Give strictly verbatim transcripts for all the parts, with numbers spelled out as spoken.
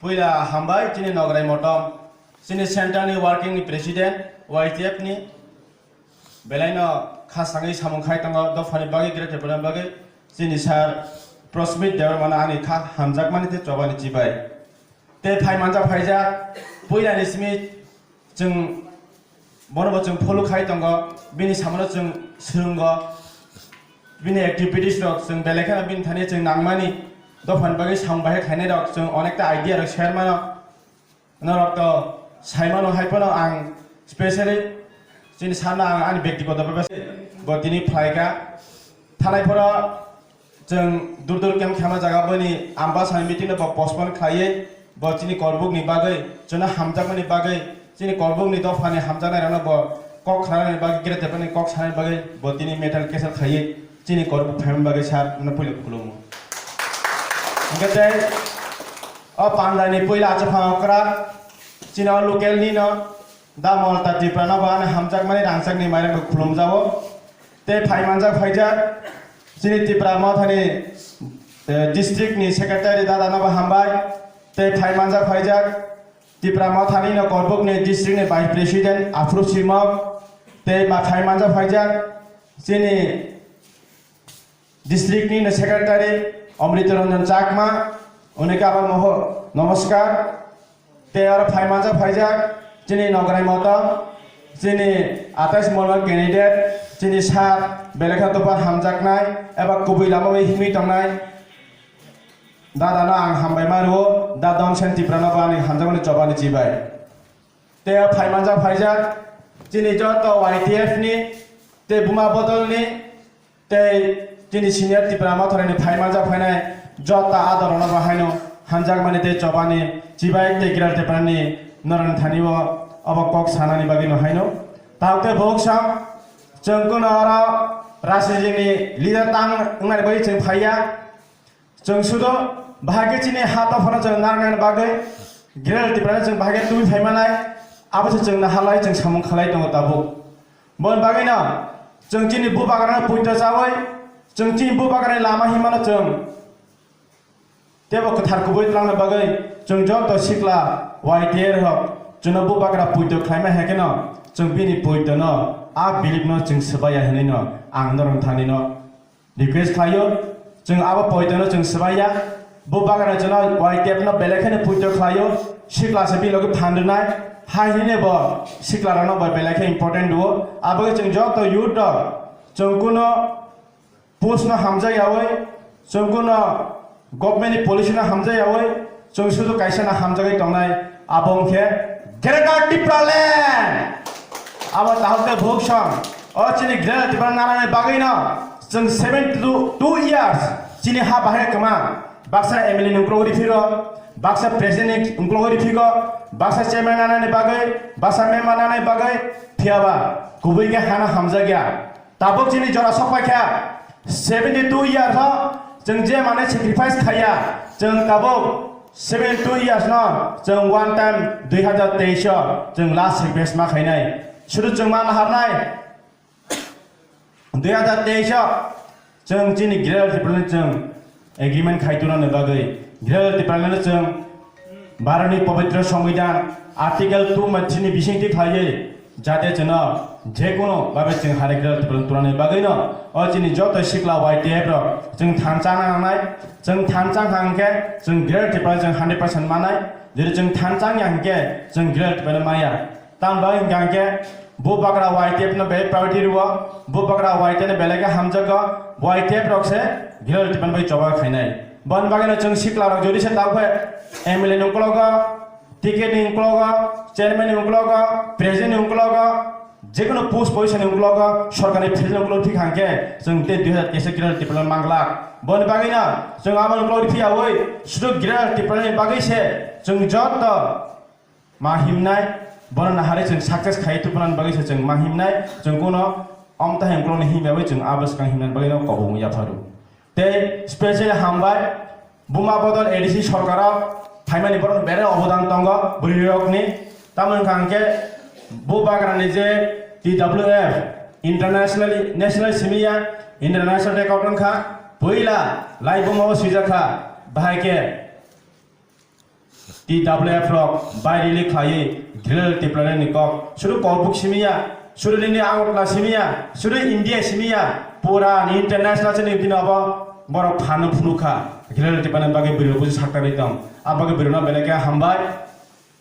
Puila hambai chini Nograi Motom, chini center ni working ni president, Y T F ni, belaino kha sangwi samung khai tongo, dophani bagwi, greater Tipraland bagwi, chini sir Prosmit Debbarmano ani kha hamjakmani tei chobani chibai. Tei phai manjak phaijak, puilani simi chwng bono bo chwng follow khai tongo, bini samano chwng swrwngo, bini activities rok chwng belai kheno bini thani chwng nangmani dophani bagwi samung bahai khainai rok chwng onekta idea rok share mano. Norok to saimano hai phano ang specially chini sir no ang ani bektigoto bhabe bo tini phlaikha. Thanai phoro chwng dur dur camp khema jaga boni Ambasani meeting no bo postpone khlaiwi bo chini Korbuk ni bagwi chwngno hamjakmani bagwi chini Korbuk ni dophani hamjaknai rokno bo kok khnarani bagwi greater Tipraland ni kok sanani bagwi bo tini meeting cancel khaiwi chini Korbuk phaimani bagwi sir no puila khulumo. Hwnkhe tei o pandani puila achukha okra chini o local ni no da Molta Tripura no bo ani hamjakmani rangchakni mairang bo khulumjago. Tei phai manjak phaijak chini Tipra Mothani, eh, district ni secretary dada no bo hambai. Tei phai manjak phaijak Tipra Mothani no Korbuk ni district ni vice president Afro Simok. Tei ma phai manjak phaijak chini district ni secretary Amrita Ranjan Chakma, unike abar moho namaskar. Tei aro phai manjak phaijak chini Nograi Motom, chini atais molmani candidate, chini sir belai khe dophani hamjaknai eba kubui lama bai himwi tongnai dada no ang hambai ma rwo, da Donsen Tripura no bo ani hamjakmani chobani chibai. Tei phai manjak phaijak chini joto Y T F ni tei Buma Bodol ni tei chini senior Tipra Mothani phai manjak phainai joto adorno bo haino hamjakmani tei chobani chibai tei greater Tipraland ni norokni thani o obo kok sanani bagwi no haino. Tabuk tei buhuk sam chwng kuno oro rajniti ni leader tang wngnani bagwi chwng phaiya. Chwng sudo bahai khe chini ha dophano chwng narwknani bagwi greater Tipraland chwng bahai khe tubui phaimanai, abo se chwng naharlai chwng samung khalai tongo tabuk. Boni bagwino chwng chini bubagrano puito chawi, chwng chini bubagrani lama himano chwng teibo kwthar kubui twlangna bagwi chwng joto sikla Y T A rok chwngno bubagra puito khlaima hai kheno chwng bini puitono a bilipno chwng swbaiya hinwino ang norok thanino request khlaio, chwng abo poitono chwng swbaiya. Bubagra chwngno Y T F no belai kheno puito khlaio, sikla se bilogi phan rwnai, hai hwnwi bo sikla rokno bo belai khe important rwo. Abo khe chwng joto youth rok chwng kuno post no hamjak yawi, chwng kuno government ni policy no hamjak yawi, chwng sudu kaisa no hamjagwi tongnai, abo wngkhe Greater Tipraland. Abo tahok tei buhuk song. O chini Greater Tipraland nanani bagwino chwng seventy two years chini ha bahai kwma. Baksa M L A ni ukulok riphigo, baksa president ni ukulok riphigo, baksa chairman nanani bagwi, baksa member nanani bagwi, phiyaba kubui khe hano hamjakya. Tabuk chini jora sokpaikha, seventy two years o chwng je mane sacrifice khaiya, chwng tabuk seventy two years no chwng one time dui hazar teis o chwng last sacrifice ma khainai. Sudu chwng ma naharnai dui hazar teis o chwng chini Greater Tipraland chwng agreement khai tuna ni bagwi Greater Tipraland chwng Bharatni pobitro Songbidan Article two ma chini bisingtwi khlaiwi jate chwngno jekunu babe chwng hari Greater Tipraland tunani bagwino o chini joto sikla Y T F rok chwng thansa nangnai, chwng thansa hangkhe chwng Greater Tipraland chwng hundred percent manai, jodi chwng thansa ya hangkhe chwng Greater Tipraland maya. Tamni bagwi hwnkha hwnkhe bubagra Y T F no belai priority rwo, bubagra Y T F no belai khe hamjago, Y T F rok se Greater Tipraland bai choba khainai. Boni bagwino chwng sikla rok jodi se tabukhe M L A ni ukologo, ticket ni ukologo, chairman ni ukologo, president ni ukologo, jekunu post position ni ukologo, sorkar ni president ni ukologo thik hwnkhe chwng tei dui hazar teis o Greater Tipraland manglak. Boni bagwino chwng abo ni ukologo phiyawi sudu Greater Tipraland ni bagwi se chwng joto ma himnai, bono naharwi chwng success khai tubunani bagwi se chwng ma himnai, chwng kuno omta hai ukulokni himya bai chwng abo swkang himnani bagwi no kobong yapharu. Tei specially hambai, Buma Bodol A D C sorkaro phaimani borok berai obodan tongo bwrwirokni. Tamo wngkha hwnkhe bubagrani je T W F, international, national simiya, international record wngkha, puila laibuma o swijakha, bahai khe T W F rok bai release khlaiwi Greater Tipraland ni kok. Sudu Korbuk simiya, sudu nini Agartala simiya, sudu India simiya, pura international se nini bini abo borok phano phunukha. Greater Tipraland bagwi bwrwi buji saktarwi tong. Abagwi bwrwino belai khe hambai.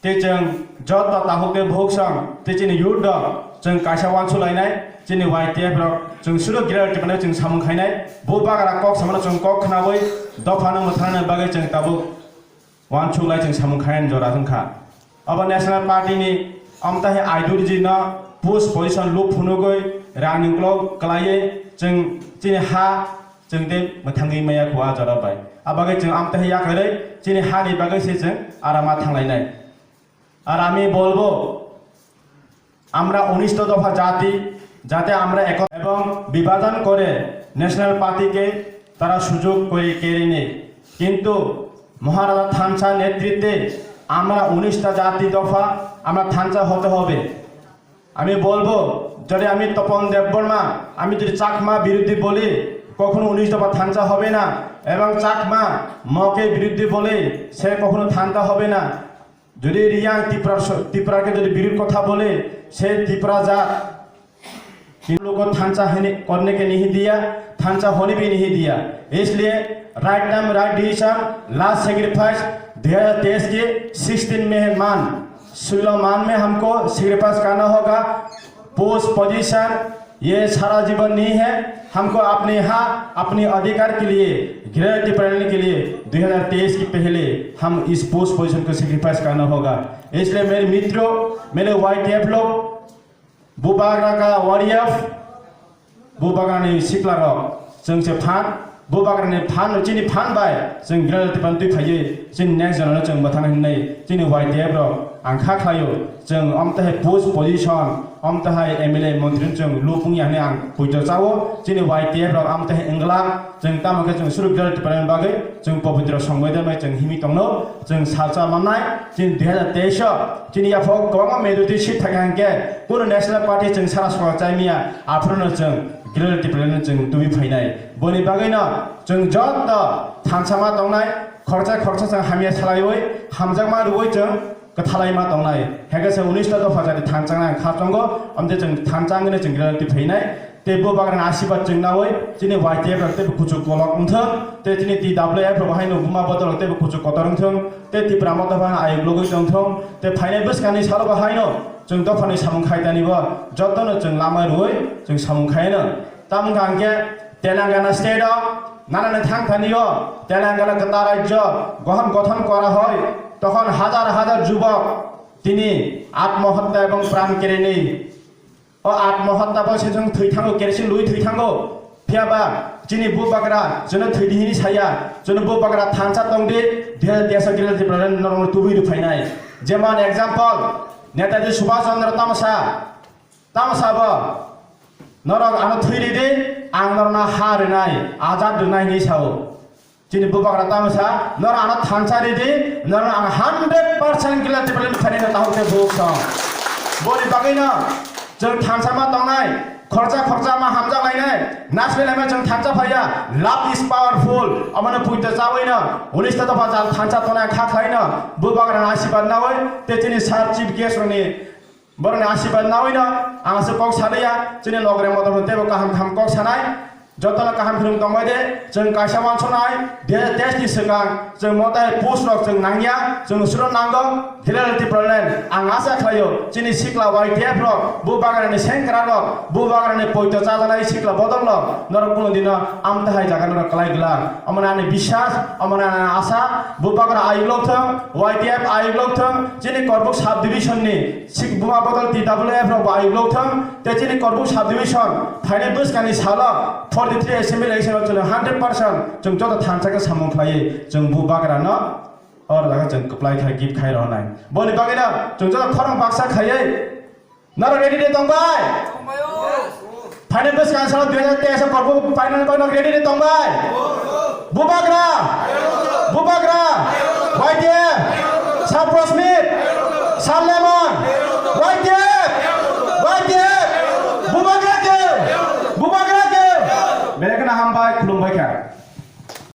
Tei chwng joto tabuk tei buhuk song tei chini youth rok chwng kaisa uansuk lainai, chini Y T F rok chwng sudu Greater Tipraland chwng samung khainai, bubagra kok samano chwng kok khnawi dophano mwthangna bagwi chwng tabuk uansuk lai chwng samung khainani jora wngkha. Abo National Party ni amtaihe ideology no post position loop phunugwi rang ni uklok kwlaiwi chwng chini ha chwng tei mwthangwi maya kho a jora bai. Abagwi chwng amtaihe yakarwi chini ha ni bagwi se chwng arama thanglainai. আর আমি বলবো, আমরা উনিশটা দফা জাতি, যাতে আমরা এক এবং বিভাজন করে ন্যাশনাল পার্টিকে তারা সুযোগ করে কেড়ে নেয়। কিন্তু মহারাজা থানসা নেতৃত্বে আমরা উনিশটা জাতি দফা আমরা থানসা হতে হবে। আমি বলবো, যদি আমি তপন দেববর্মা, আমি যদি চাকমা বিরোধী বলি, কখনো উনিশ দফা থানসা হবে না। এবং চাকমা মকে বিরোধী বলে, সে কখনো থানসা হবে না। যদি রিয়াং ত্রিপুরার স-, ত্রিপুরাকে যদি বিরোধ কথা বলে, সে ত্রিপুরা জাত। इन लोग को थानसा होने, करने के नहीं दिया, थानसा होने भी नहीं दिया। इसलिए right time, right decision, last sacrifice दो हज़ार तेईस के सिक्सटीन में है मान, सोलह मान में हमको सैक्रिफाइस करना होगा। पोस्ट पोजीशन ये सारा जीवन नहीं है। हमको अपने हक, अपने अधिकार के लिए, ग्रेटर टिप्रालैंड के लिए दो हज़ार तेईस के पहले हम इस पोस्ट पोजीशन को सैक्रिफाइस करना होगा। इसलिए मेरे मित्रों, मेरे वाईटीएफ लोग, Bubagra ka warrior, Bubagra ni sikla rok, chwng se phan, Bubagra ni phan, chini phan bai, chwng Greater Tipraland twi phaiwi, chini next generation chwng bwthang hinwi, chini Y T F rok ang kha khlaio, chwng amtahai post position, amtahai M L A montri chwng lupung ya hinwi ang puito chao, chini Y T F rok amtahai wngla, chwng tamo khe chwng suru Greater Tipraland bagwi, chwng pobitro songbai da bai chwng himwi tongno, chwng salsa mannai, chini dui hazar teis o, chini yaphok kwbangma majority seat thangkha hwnkhe, kunu national party chwng sara sora chaimiya, aphuru no chwng Greater Tipraland no chwng tubui phainai. Boni bagwi no chwng joto thansa ma tongnai, khoroksa khoroksa chwng hamya salaiwi, hamjakma rwui chwng kwthalai ma tongnai. Hwnkhe se unis ta dopha jani thansa nang kha tongo, amtwi chwng thansa wngwi no chwng Greater Tipraland twi phainai. Tei Bubagrani asirwad chwng naui, chini Y T F rok teibo kuchuk kolok wngthung, tei chini T W F rok haino buma bodol rok teibo kuchuk kotor wngthung, tei Tipra Motha phano ayuk logwi tongthung, tei phainai bwskangni salo bo haino chwng dophani samung khaitani bo jotono chwng lama rwui chwng samung khaino. Tamo wngkha hwnkhe Telangana state o nanani thangthani o Telangana kwtal rajyo gohon gothon kora hoi, tokhon hajar hajar jubok tini atmohotta ebong pran kerini O atmohotta bo se chwng thwi thango, kerosene lui thwi thango. Phiya ba chini Bubagra chwngno thwi di hini saya, chwngno Bubagra thansa tong di, dui hazar teis o Greater Tipraland norokno tubui rw phainai. Jemon example, Netaji Subhash Chandra Tamasa, Tamasa bo norok ano thwi rw di, ang norokno ha rwnai, azad rwnai hinwi sao. Chini Bubagra tamo sa, norok ano thansa ridi, norok ang hundred percent Greater Tipraland phainai no tahuk khe buk song. Boni bagwi no chwng thansa ma tongnai, khoroksa khoroksa ma hamjak lainai, national M L A chwng thansa phaiya, love is powerful, omono puito chawi no, unis ta dopha jal thansa tongnai kha khlai no, Bubagra ni asirwad nawi, tei chini sir chief guest rokni Borokni asirwad nawi no ang se kok saliya, chini nogre motor teibo kaham kaham kok sanai, jotono kaham khulum tongbai de, chwng kaisa wansuknai, dui hazar teis ni swkang chwng motai post rok chwng nangya, chwng suro nango, Greater Tipraland, ang asa khlaio, chini sikla Y T F rok, Bubagrani sengkra rok, Bubagrani poito chajaknai sikla bodol rok, norok kunu dino amtahai jaga norok kwlai glak. Omo ani biswas, omo ani asa, Bubagra ayuk lok thung, Y T F ayuk lok thung, chini Korbuk sub division ni Sik buma bodol T W F rok bo ayuk lok thung, tei chini Korbuk sub division phainai bwskangni salo forty three assembly election o chwng hundred percent chwng joto thansa khe samung khlaiwi chwng Bubagra no or jaga chwng kwplai khai gift khai rwnai. Boni bagwi no chwng joto khorang baksa khaiwi norok ready de tong bai? Phainai bwskang salo dui hazar teis o Korbuk phainani bagwi norok ready de tong bai? Bubagra! Bubagra! Y T F! Sir Prosmit! Sir Lemon! Y T F! Y T F! Bubagra ke! Bubagra ke! Belai kheno hambai, khulumbai kha.